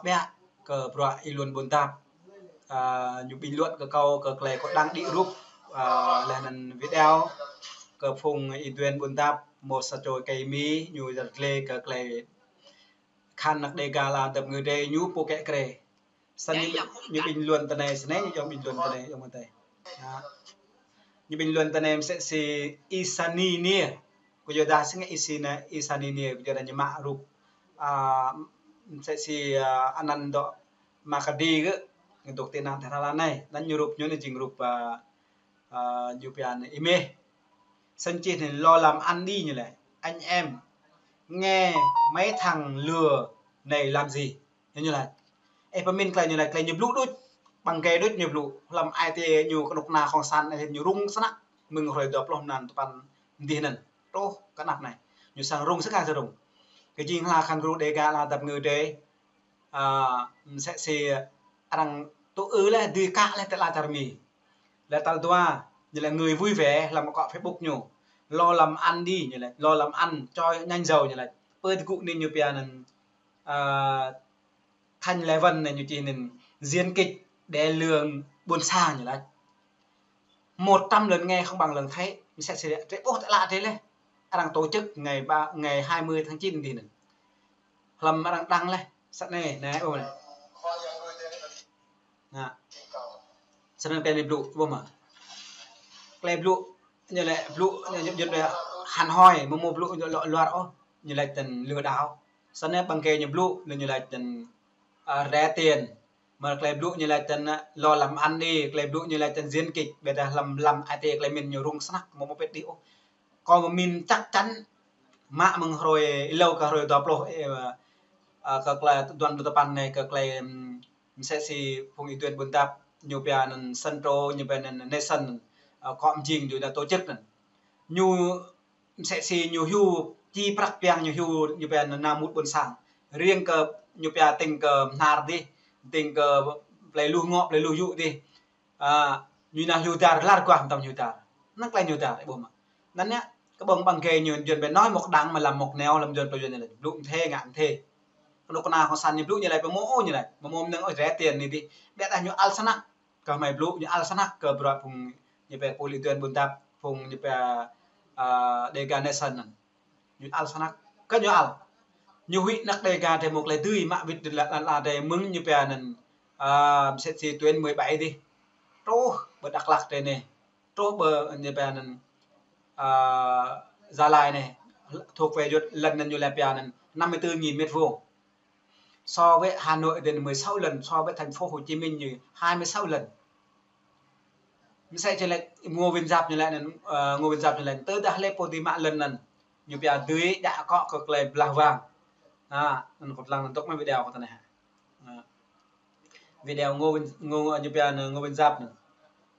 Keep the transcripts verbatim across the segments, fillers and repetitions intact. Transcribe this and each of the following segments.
ƀiă kơ bruă Y Luan Ƀuôn Dap. Ơ, ñu bình luận kơ kâo kơ tơlơi kâo đăng đĭ rup, ơ, laih anŭn video kơ phung Y Duên Ƀuôn Dap, mơ̆ sa čô kơ Mi, ñu yăl glĕ kơ tơlơi khăn năk Đêga la dăp ngư đê ñu pô kĕ krê. Snăn ñu, ñu bình luận tơ anai, snăn ñu yom bình luận tơ anai, yom tơ anai. Ñu bình luận tơ anai msĕ si Y Sani Niê. Kơ yua dah snăn Y Sani Niê, kơ yua dah ñu mă rup. Ơ, msĕ si, ơ, anăn dŏ mă kơđi kơ, dŏ tị nạn tơ hră anai. Anăn ñu rup ñu anai jing rup, ơ, ơ, ñu pia anai Y Mê. Snăn čih anai lo làm ăn đi ñu laĭ. Anh em nghe mấy thằng lừa này làm gì? Ñu laĭ. Ơ, pơmĭn tơlơi ñu laĭ, tơlơi ñu blŭ đôč. Ƀăng gai đôč ñu blŭ. Hlăm ai tiê ñu kơnuk kơna cộng sản anai ñu rŭng snăk. Mơ̆ng hrơi dua pluh mlan tơpăn dih anŭn. Truh kơ anăp anai. Ñu srăng rŭng snăk srăng rŭng. Kơ jing hla khăn gru Đêga la dăp ngư đê. Ơ, msĕ si arăng tŭ ư laih, dưi kă laih tơlơi čar Mi. Laih tal dua, ñu laĭ người vui vẻ hlăm akŏ Facebook ñu. Lo làm ăn đi, ñu laĭ, lo làm ăn, cho nhanh giàu, ñu laĭ. Pơ tơgŭ anai ñu pia anŭn, ơ, Thanh Lệ Vân anai ñu čih anŭn diễn kịch để lừa ƀuôn sang ñu laĭ. Một trăm lượt nghe không bằng lần thấy, msĕ si trĕ ƀuh tơlơi trĕ laih. Arăng tổ chức ngày ba, ngày hai mươi tháng chín dih anŭn. Hlăm arăng đăng laih, snăn anai, anai, ƀuh anai. Anai. Snăn tơlơi blŭ, ƀuh mơ̆. Tơlơi blŭ, ñu laĭ blŭ, ñu, ñu, ñu laĭ hăn hoi, mơ̆ mơ̆ blŭ ñu lŏ luar ôh, ñu laĭ tơlơi lừa đảo. Snăn ƀăng gai ñu blŭ, ñu laĭ tơlơi, ơ, rẻ tiền. Mơ̆ tơlơi blŭ ñu laĭ tơlơi lo làm ăn đi, tơlơi blŭ ñu laĭ tơlơi diễn kịch, ƀiădah hlăm, hlăm ai tiê tơlơi mĭn ñu rŭng snăk, mơ̆ mơ̆ pĕt đih ôh. Kâo mĭn chắc chắn mă mơ̆ng hrơi êlâo kơ hrơi dua pluh, ơ, ơ, kơ tơlơi duan pluh tơpăn anai, kơ tơlơi, ưm, msĕ si phung Y Duên Ƀuôn Dap, ñu pia anŭn Central, ñu pia anŭn Nation, ơ, kŏ mjing ñu dah tổ chức anŭn. Ñu msĕ si ñu hyu, či prăk piăng ñu hyu, ñu pia anŭn nao mŭt ƀuôn sang. Riêng kơ ñu pia tĭng kơ Bơhnar dih, tĭng kơ plei Luh Ngŏ, plei Luh Yŭ dih. Ơ, ñu nao hyu dar, lar guah mơtam hyu dar. Anŭn tơlơi hyu dar, ƀuh mơ̆. Anŭn yơh, kơ ƀơ̆ng ƀăng gai ñu, Yuan ƀĕ nói một đằng mà làm một nẻo, hlăm Yuan plei Yuan ñu laĭ, blŭ mơthê ngă mơthê. Kơnuk kơna cộng sản ñu blŭ ñu laĭ pơmô ñu laĭ, pơmô mơnơ̆ng ôh rẻ tiền anai dih. Ƀiădah ñu ăl snăk, kơ hmei blŭ ñu ăl snăk kơ bruă phung ñu pia pôl Y Duên Ƀuôn Dap, phung ñu pia, ơ, Đêga Nation anŭn. Ñu ăl snăk, kơ ñu ăl. Ñu huĭ năk Đêga drei mơ̆ng tơlơi dưi mă wĭt lăn, lăn, lăn drei mơ̆ng ñu pia anŭn, ơ, msĕ si tuyến mười bảy dih. Truh ƀơi Dak Lak drei anai. Truh ƀơi ñu pia anŭn, ơ, Gia Lai anai. Thuộc về Yuan, lăn anŭn ñu laĭ pia anŭn năm mươi tư nghìn mét vuông. So với Hà Nội thì mười sáu lần, so với thành phố Hồ Chí Minh như hai mươi sáu lần. Msĕ si laĭ Ngô Văn Giáp ñu laĭ anŭn, ơ, Ngô Văn Giáp ñu laĭ anŭn, tơdah hlơi pô dưi mă lăn anŭn, ñu pia dưi djă akŏ kơ tơlơi blah wang. Ha, anŭn kâo lăng anŭn tŏk mơ̆ video kâo tơ anai ha. Ha. Video Ngô Văn, Ngô, ñu pia anŭn Ngô Văn Giáp anŭn.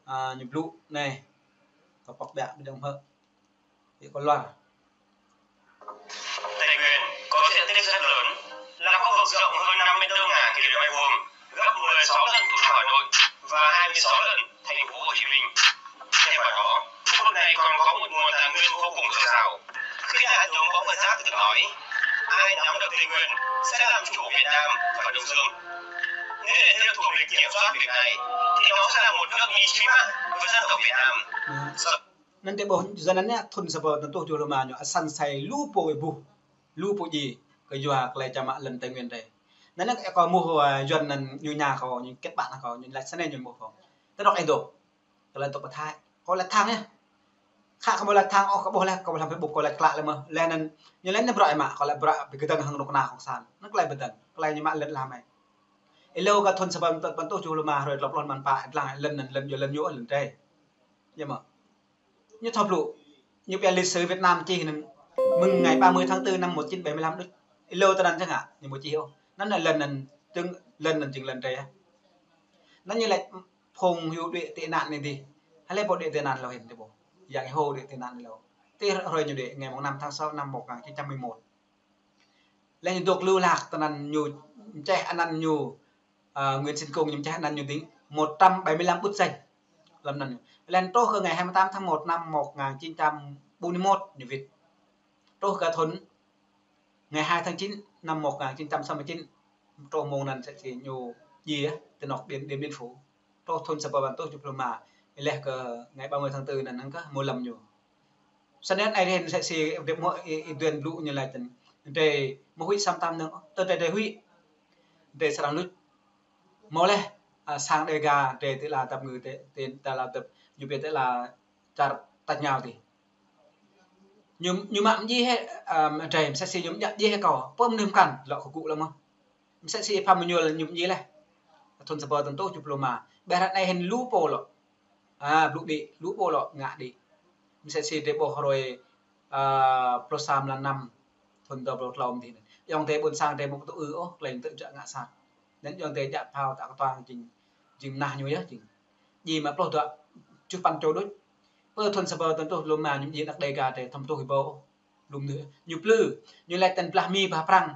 Ha, ñu blŭ anai. Kâo pŏk ƀiă ƀiă dơ̆ng hơ̆. Thì có loa. Tây Nguyên có diện tích rất lớn, là khu vực rộng hơn năm mươi tư ngàn ki lô mét vuông, gấp mười sáu lần thủ đô Hà Nội và hai mươi sáu lần thành phố Hồ Chí Minh. Thêm vào đó, khu vực này còn có một nguồn tài nguyên vô cùng dồi dào, khi Đại tướng Võ Nguyên Giáp từng nói, ai nắm được Tây Nguyên sẽ làm chủ Việt Nam và Đông Dương. Nếu để thế lực thù địch kiểm soát việc này, thì nó sẽ là một nước đi chí mạng với dân tộc Việt Nam. Anŭn tơƀuh, yua anŭn anai thŭn sa rơbâo tơjuh pluh lima ñu asăn sai lu pô ƀuh, lu pô djai, kơ yua tơlơi čang mă lăn Tây Nguyên drei. Anŭn anai kâo mŭh, ơ, Yuan anŭn ñu ña kâo, ñu kết bạn kâo, ñu laĭ snei ñu mŭh kâo. Tơdŏk ih dŏ. Kâo laĭ dŏ pơ Thái. Kâo laĭ thang yơh. Khă kâo laĭ thang, ôh, kâo ƀuh laih, kâo ƀuh hlăm Facebook, kâo laĭ klă laih mơ̆. Laih anŭn, ñu laĭ anai bruă ih mă, kâo laĭ bruă ƀu kơdơ̆ng hăng kơnuk kơna cộng sản. Anŭn tơlơi ƀu dơ̆ng, tơlơi ñu mă lăn hlăm ai. Ih lâo kơ thŭn sa rơbâo tơjuh pluh lima, hrơi dua pluh mlan pă, lăng lăn anŭn lăn Yuan, lăn ñu, lăn drei. Yơh mơ̆. Ñu thâo blŭ. Ñu pia lịch sử Việt Nam čih anŭn mơ̆ng ngày ba mươi tháng tư năm một chín bảy mươi lăm đôč. Ih lâo tơdang čang hă, ñu ƀu čih ôh. Anŭn lăn anŭn, lăn anŭn jing lăn drei. Anŭn ñu laĭ phung hyu đuaĭ tị nạn anai dih. Hlơi pô đuaĭ tị nạn hlâo hĭn tơƀuh. Yang Iho đuaĭ tị nạn hlâo. Tih hrơi ñu đuaĭ ngày mùng năm tháng sáu năm một ngàn chín trăm mười một. Laih ñu dŏ lưu lạc tơ anŭn ñu mơčeh anăn ñu, ơ, Nguyễn Sinh Cung ñu mơčeh anăn ñu ding một trăm bảy mươi lăm bút danh. Lăm anăn ñu. Laih truh kơ ngày hai mươi tám tháng một năm một ngàn chín trăm bốn mươi mốt ñu wĭt. Truh kơ thŭn ngày hai tháng chín năm một ngàn chín trăm sáu mươi chín. Truh mông anŭn msĕ si ñu djai, ti anŏ Điện, Điện Biên Phủ. Truh thŭn sa rơbâo tơjuh pluh rơma, laih kơ ngày ba mươi tháng tư anŭn hăng kơ mơlăm ñu. Snăn anai hĭn msĕ si drei mơ̆ ih, ih duen blŭ ñu laĭ tơ̆n. Drei mơ̆ huĭ săm tam nơ̆ng, tơ drei, drei huĭ. Drei srăng luč. Mơ̆ laih, a, sang Dega drei ti la dăp ngư ti, ti, ti la dăp, ñu pia ti la čar tač ngao ti. Ñu, ñu mă mdjai hĕ, a, drei msĕ si ñu mă mdjai hĕ kâo. Pơm nơm kăn, lŏ kơ gŭ lŏ mơ̆. Msĕ si Phan Mañuăl ñu mdjai laih. Thŭn sa rơbâo tơjuh pluh rơma. Ƀiădah anai hĭn lu pô lŏ. A, blŭ đĭ, lu pô lŏ ngă đĭ. Msĕ si drei ƀuh hrơi, a, pluh sa mlan năm, thŭn dua pluh tlâo mơ̆ng anai. Ayŏng adơi ƀuôn sang drei mơ̆ tŭ ư ôh, klei tŭ jă ngă sat. Anŭn ayŏng adơi djă phao ta kơtuang jing, jing mơnah ñu yơh jing. Djai mă pluh dua, čuh păn čô đôč. Pơ thŭn sa rơbâo tơjuh pluh rơma ñu mdjai anăk Dega drei thâo tŭ hĭ ƀâo ôh. Lŏm anŭn, ñu plư, ñu laĭ tơ̆n blah Mi blah Prăng.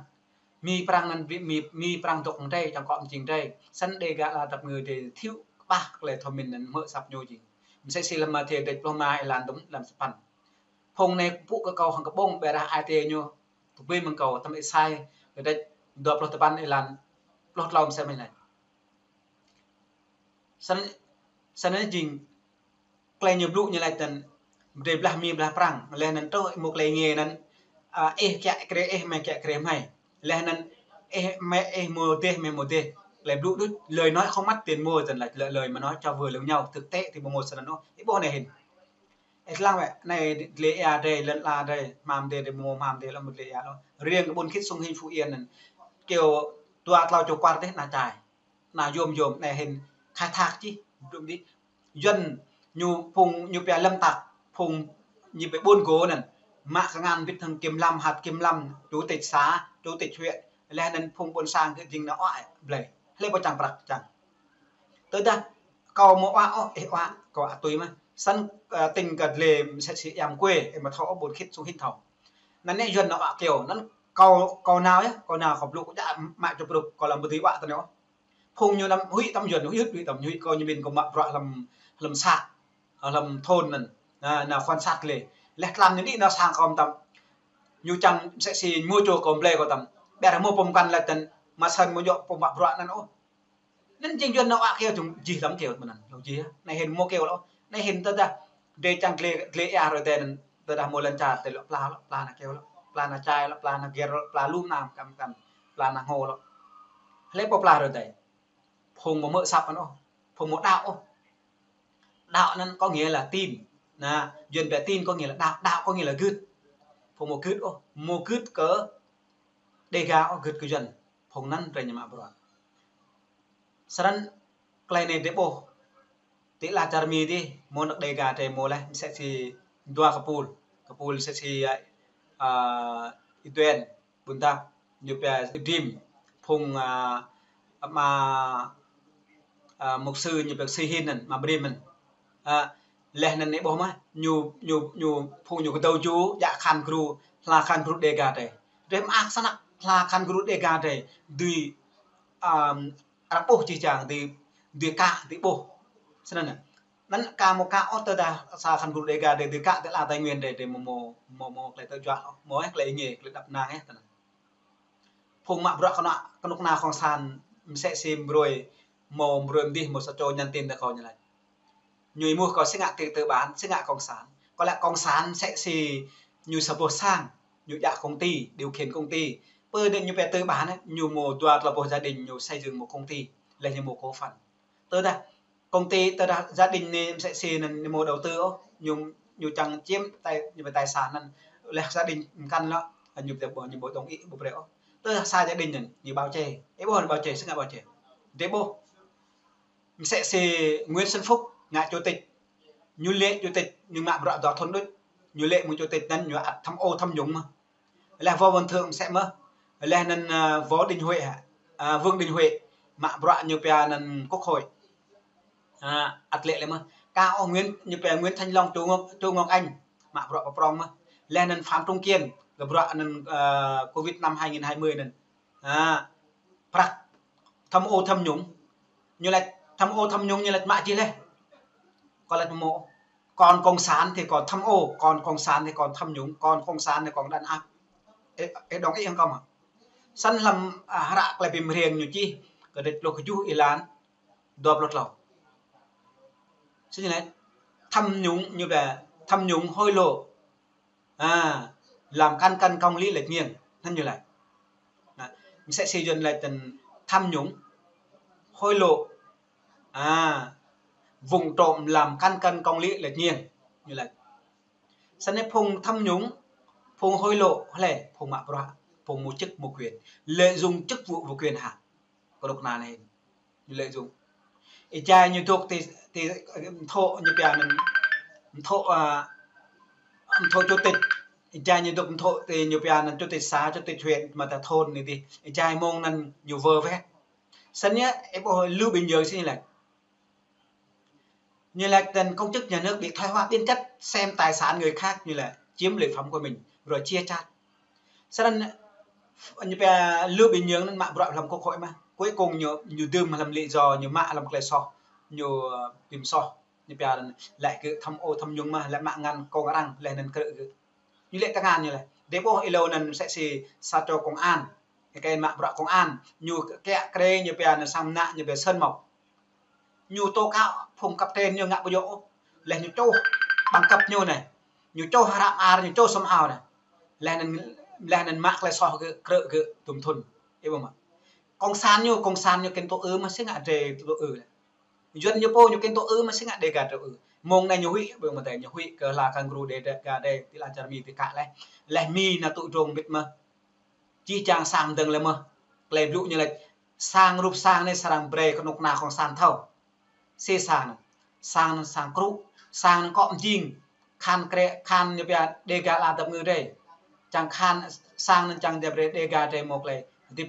Mi Prăng anŭn Mi, Mi, Mi Prăng dŏ hăng drei, čang kŏ mơjing drei. Snăn Dega la dăp ngư drei thiu kơƀah klei thâo mĭn anŭn mơ̆ săp ñu jing. Msĕ si lăm Mathiơ dêč pluh rơma êlan dŭm lăm sa păn. Phung anai pŭ kơ kâo hăng kơƀông ƀiădah ai tiê ñu tơbui mơ̆ng kâo, tơm Êsai dêč dua pluh tơpăn êlan pluh tlâo msĕ mơ̆n laĭ. Snăn, snăn jing klei ñu blŭ ñu laĭ tơ̆n, drei blah Mi blah Prăng, laih anŭn truh mơ̆ klei ngê anŭn, a, ih kiă kriê ih, hmei kiă kriê hmei. Laih anŭn ih, hmei, ih mơ̆ dêh, hmei mơ̆ dêh. Klei blŭ đôč, lời nói không mất tiền mua tơ̆n laĭ, lời, lời mà nói cho vừa lòng nhau, thực tế thì ƀu mơ̆ snăn ôh. Ih ƀuh anai hĭn. Ih lăng wĕ, anai dlê ia drei, lŏn ala drei, hmam drei, drei mơ̆ hmam drei lŏ mơ̆ dlê ia lŏ. Riêng kơ ƀuôn khĭt sung hĭn Phú Yên anŭn, kiêu dua tlâo čô kwar dêh ană čai. Ană yôm yôm, anai hĭn khai thác čih, dŭm dih. Yuăn ñu phung ñu pia lâm tặc, phung ñu pia buôn gỗ anŭn. Mă kơngan wĭt hăng kiểm lâm, hạt kiểm lâm, chủ tịch xã, chủ tịch huyện. Laih anŭn phung ƀuôn sang kơ jing ană oă blei. Hlei pô čang prăk čang. Tơdah kâo mơ̆ oă ôh, ih oă, kâo oă tui mơ̆. Snăn, ơ, tĭng kơ dlê msĕ si iăm kuê, ih mơ̆ thâo ƀuôn khĭt sung hĭn thâo. Anŭn anai Yuăn ană oă kiêu, anŭn kâo, kâo nao yơh, kâo nao kâo blŭ, kâo djă mă čup rup, kâo lăm ƀu dưi oă tơneo. Phung ñu năm huĭ tăm Yuăn, huĭ, huĭ tăm, huĭ kâo ñu mĭn kâo mă bruă lăm, lăm xã, lăm thôn anŭn. Ană, ană quan sát lĕ. Laih tlam ñu đĭ ană sang kâo tăm. Ñu čang msĕ si mơ̆ čô kâo blei kâo tăm. Ƀiădah mơ̆ pơm kăn laĭ tơ̆n, mă săn mơ̆ djŏ pơm mă bruă anŭn ôh. Anŭn jing Yuăn ană oă kiêu jing jih lăm kiêu mơ̆n anŭn. Lŏ jih, anai hĭn mơ̆ kiêu lŏ. Anai hĭn tơdah drei čang dlê, dlê ia hrơi tơnăn, tơdah mơ̆ lŏn čar tơnăn lŏ pla lŏ, pla ană kiêu lŏ, pla ană čai lŏ, pla ană gir lŏ, pla lŏm nam kăm kăm, pla ană ngô lŏ. Hlei pô pla hrơi tơnăn. Phung mơ̆ mơ̆ săp anŭn ôh, phung mơ̆ đaŏ ôh. Đaŏ anŭn có nghĩa là tin. Ană, Yuăn pia tin có nghĩa là đaŏ, đaŏ có nghĩa là gưt. Phung mơ̆ gưt ôh, mơ̆ gưt kơ Dega ôh, gưt kơ Yuăn. Phung anŭn drei ñu mă bruă. Snăn klei anai drei ƀuh. Ti la čar Mi dih, mơ̆ anăk Dega drei mơ̆ laih, msĕ si dua kơpul. Kơpul msĕ si, a, Ih Duen, ƀuôn Dap, ñu pia Ih Brim, phung, a, ama, a, mục sư ñu pia Sư Hin anŭn, ama Brim anŭn. A, laih anŭn ih ƀuh mơ̆, ñu, ñu, ñu, phung ñu kơdâo ju, djă khăn gru, hla khăn gru Dega drei. Drei mơak snăk, hla khăn gru Dega drei, dưi, a, arăng ƀuh jih jang, dưi, dưi kă, dưi ƀuh. Snăn anŭn. Anŭn ka mơ̆ kă ôh tơdah sa khăn gru Dega drei dưi kă ti la Tây Nguyên drei, drei mơ̆, mơ̆, mơ̆, mơ̆ klei tơjuă ôh, mơ̆, ơ, klei êngiê, klei đăp năng, ơ, tơnăn. Phung mă bruă kơnuk, kơnuk kơna cộng sản msĕ si mbruê, mơ̆ mbruê mdih, mơ̆ sa čô nhắn tin tơ kâo ñu laĭ. Ñu êmuh kâo si ngă ti tư bản, si ngă cộng sản. Kâo laĭ cộng sản msĕ si ñu sa boh sang, ñu djă công ty, điều khiển công ty. Pơ anŭn ñu pia tư bản, ơ, ñu mơ̆ dua tlâo boh gia đình ñu xây dựng một công ty, laih ñu mơ̆ cổ phần. Tơdah công ty, tơdah gia đình anai msĕ si anŭn ñu mơ̆ đầu tư ôh, ñu, ñu čang chiếm tài, ñu pia tài sản anŭn, laih gia đình mkăn lŏ, ñu pia ƀu, ñu ƀu đồng ý, ƀu brơi ôh. Tơdah sa gia đình anŭn, ñu bao che. Ih ƀuh bao che, si ngă bao che. Drei ƀuh. Msĕ si Nguyễn Xuân Phúc ngă chủ tịch. Ñu lĕ chủ tịch, ñu mă bruă dua thŭn đôč. Ñu lĕ mơ̆ng chủ tịch anŭn, ñu ăt tham ô tham nhũng mơ̆. Laih Võ Văn Thưởng msĕ mơ̆. Laih anŭn, a, Võ Đình Huệ hă. A, Vương Đình Huệ. Mă bruă ñu pia anŭn quốc hội. A, ăt lĕ lĕ mơ̆. Kâo ôh Nguyễn, ñu pia Nguyễn Thanh Long, Chu Ngọc, Chu Ngọc Anh. Mă bruă pơprong mơ̆. Laih anŭn Phạm Trung Kiên. Kơ bruă anŭn, a, Covid năm hai nghìn hai mươi anŭn. A, prăk tham ô tham nhũng. Ñu laĭ tham ô tham nhũng ñu laĭ mă jih laih. Kâo laĭ mơ̆. Còn cộng sản thì còn tham ô, còn cộng sản thì còn tham nhũng, còn cộng sản thì còn đàn áp. Ê, ê, đồng ý hăng kâo mơ̆? Săn hlăm, a, hră Klei Bi Mriêng ñu čih, kơđĕč pluh kơjuh êlan dua pluh klâo. Sĭt ñu laĭ, tham nhũng ñu ƀă, tham nhũng hối lộ, a, làm cán cân công lý lệch nghiêng. Anŭn ñu laĭ. Anŭn, mơsĕ si Yuan laĭ tăn tham nhũng, hối lộ, a, vụng trộm làm cán cân công lý lệch nghiêng. Ñu laĭ. Săn anai phung tham nhũng, phung hối lộ, hlơi, phung mă bruă, phung mua chức mua quyền, lợi dụng chức vụ và quyền hạn. Kơ độc na anai, lợi dụng. Ih jai ñu dŏ ti, ti, mthô ñu pia anŭn, mthô, a, mthô chủ tịch. Ih jai ñu dŏ mthô ti ñu pia anŭn chủ tịch xã, chủ tịch huyện, mă ta thôn anai ti. Ih jai mơ̆ng anŭn ñu vơ wĕt. Săn anai, ih ƀuh Lưu Bình Nhưỡng sĭt ñu laĭ. Ñu laĭ tăn công chức nhà nước bị thoái hóa biến chất, xem tài sản người khác, ñu laĭ chiếm lợi phẩm của mình, rồi chia chác. Săn anŭn, ñu pia Lưu Bình Nhưỡng anŭn mă bruă hlăm Quốc hội mơ̆n. Cuối cùng ñu, ñu dưm hlăm lý do ñu mă hlăm klei soh, ñu, ơ, dưm soh. Ñu pia anŭn laĭ kơ tham ô tham nhũng mơ̆n, laĭ mă ngăn công arăng, laih anŭn krư̆ gơ̆. Ñu laĭ tơngan ñu laĭ. Dêh ƀuh ih hlâo anŭn mơsĕ si sa čô công an. Kơ mă bruă công an. Ñu kiă kriê ñu pia anŭn sang mơnă ñu pia Sơn Mộc. Ñu tố cáo phung cấp trên ñu ngă ƀu djơ̆ ôh. Laih ñu čuh bằng cấp ñu anai. Ñu čuh hră mơar, ñu čuh sum ao anai. Laih anŭn, laih anŭn mă klei soh gơ̆, krư̆ gơ̆, tŭm thŭn. Ih ƀuh mơ̆. Cộng sản ñu, cộng sản ñu kiăng tŭ ư mơ̆ sĭt ngă drơi tŭ ư. Yuan ñu pô ñu kiăng tŭ ư mơ̆ sĭt ngă Dega tŭ ư. Mơ̆ng anai ñu huĭ, ƀơi mơta ñu huĭ kơ hla kăn gru Dega drơi, ti lăn čar Mi ti kă laih. Laih Mi anŭn tŭ drông ƀĭt mơ̆n. Čih čang sang dơ̆ng laih mơ̆n. Klei blŭ ñu laĭ, sang rup sang anai srăng brơi kơnuk kơna cộng sản thâo. Si sang anŭn. Sang anŭn sang krŭ, sang anŭn kŏ mjing. Khăn krĕ, khăn ñu pia Dega la dăp ngư drơi. Čang khăn, sang anŭn čang djăp drơi Dega drơi mơ̆ klei. Hơdip